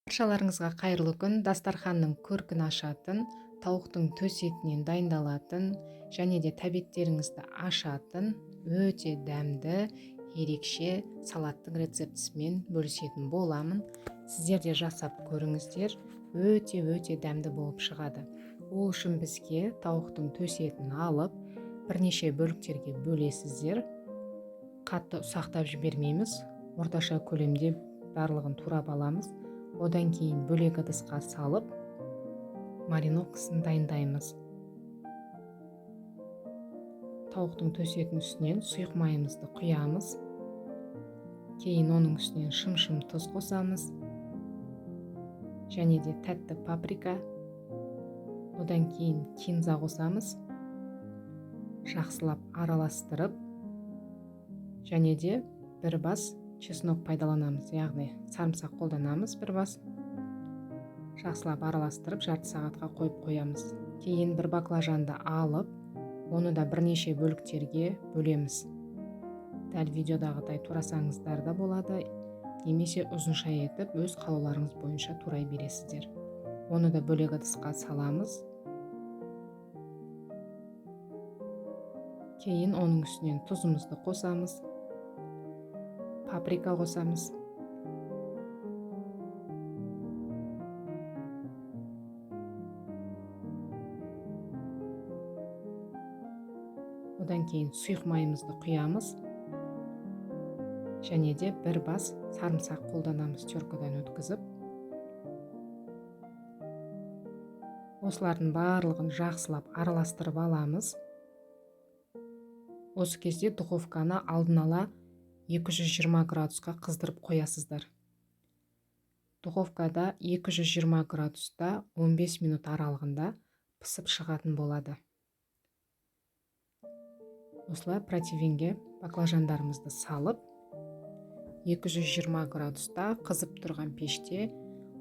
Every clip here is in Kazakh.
Баршаларыңызға қайырлы күн. Дастарханның көркін ашатын, тауықтың төс етінен дайындалатын және де тәбеттеріңізді ашатын өте дәмді, ерекше салаттың рецептісімен бөлісетін боламын. Сіздер де жасап көріңіздер, өте-өте дәмді болып шығады. Ол үшін бізге тауықтың төс етін алып, бірнеше бөліктерге бөлесіздер. Қатты ұсақтап жібермейміз, орташа көлемде барлығын турап аламыз. Одан кейін бөлек ыдысқа салып, мариновкасын дайындаймыз. Тауықтың төс етінің үстінен сұйық майымызды құямыз. Кейін оның үстінен шым-шым тұз қосамыз. Және де тәтті паприка. Одан кейін кинза қосамыз. Жақсылап араластырып, және де бір бас чеснок пайдаланамыз, яғни сарымсақ қолданамыз бір бас. Жақсылап араластырып, жарты сағатқа қойып қоямыз. Кейін бір баклажанды алып, оны да бірнеше бөліктерге бөлеміз. Дәл видеодағыдай турасаңыздар да болады, немесе ұзынша етіп өз қалауларыңыз бойынша турай бересіздер. Оны да бөлек ыдысқа саламыз. Кейін оның үстінен тұзымызды қосамыз. Паприка қосамыз. Одан кейін сұйық майымызды құямыз. Және де бір бас сарымсақ қолданамыз теркадан өткізіп. Осылардың барлығын жақсылап араластырып аламыз. Осы кезде духовканы алдын ала 220 градусқа қыздырып қоясыздар. Духовкада 220 градуста 15 минут аралығында пысып шығатын болады. Осылай противенге баклажандарымызды салып, 220 градуста қызып тұрған пеште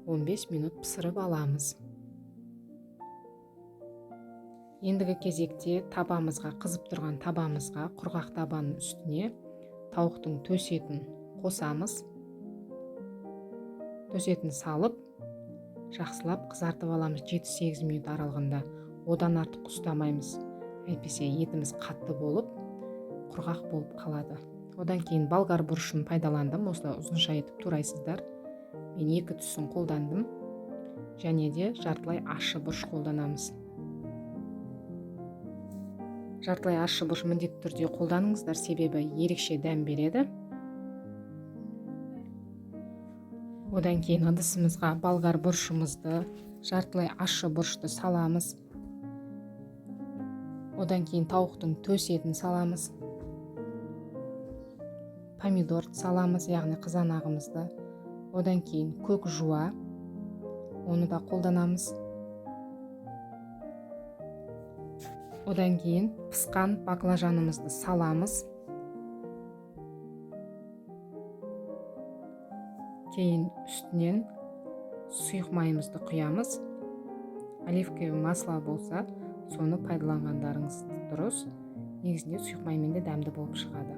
15 минут пісіріп аламыз. Ендігі кезекте табамызға, қызып тұрған табамызға, құрғақ табаның үстіне тауықтың төс етін қосамыз. Төс етін салып, жақсылап қызартып аламыз 7-8 минут аралығында. Одан артық ұстамаймыз. Әйтпесе етіміз қатты болып, құрғақ болып қалады. Одан кейін болгар бұрышын пайдаландым. Осылай ұзынша етіп турайсыздар. Мен екі түсін қолдандым. Және де жартылай ащы бұрыш қолданамыз. Жартылай ащы бұрыш міндетті түрде қолданыңыздар, себебі ерекше дәм береді. Одан кейін ыдысымызға болгар бұрышымызды, жартылай ащы бұрышты саламыз. Одан кейін тауықтың төс етін саламыз. Помидор саламыз, яғни қызанағымызды. Одан кейін көк жуа, оны да қолданамыз. Одан кейін пысқан баклажанымызды саламыз. Кейін үстінен сұйық майымызды құямыз. Оливковый масло болса, соны пайдаланғандарыңыз дұрыс. Негізінде сұйық маймен де дәмді болып шығады.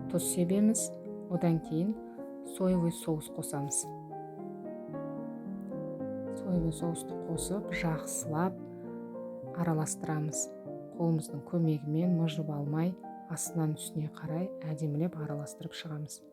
Тұз себеміз, одан кейін соевый соус қосамыз. Соевый соусты қосып, жақсылап араластырамыз. Қолымыздың көмегімен мыжып алмай, астынан үстіне қарай әдемілеп араластырып шығамыз.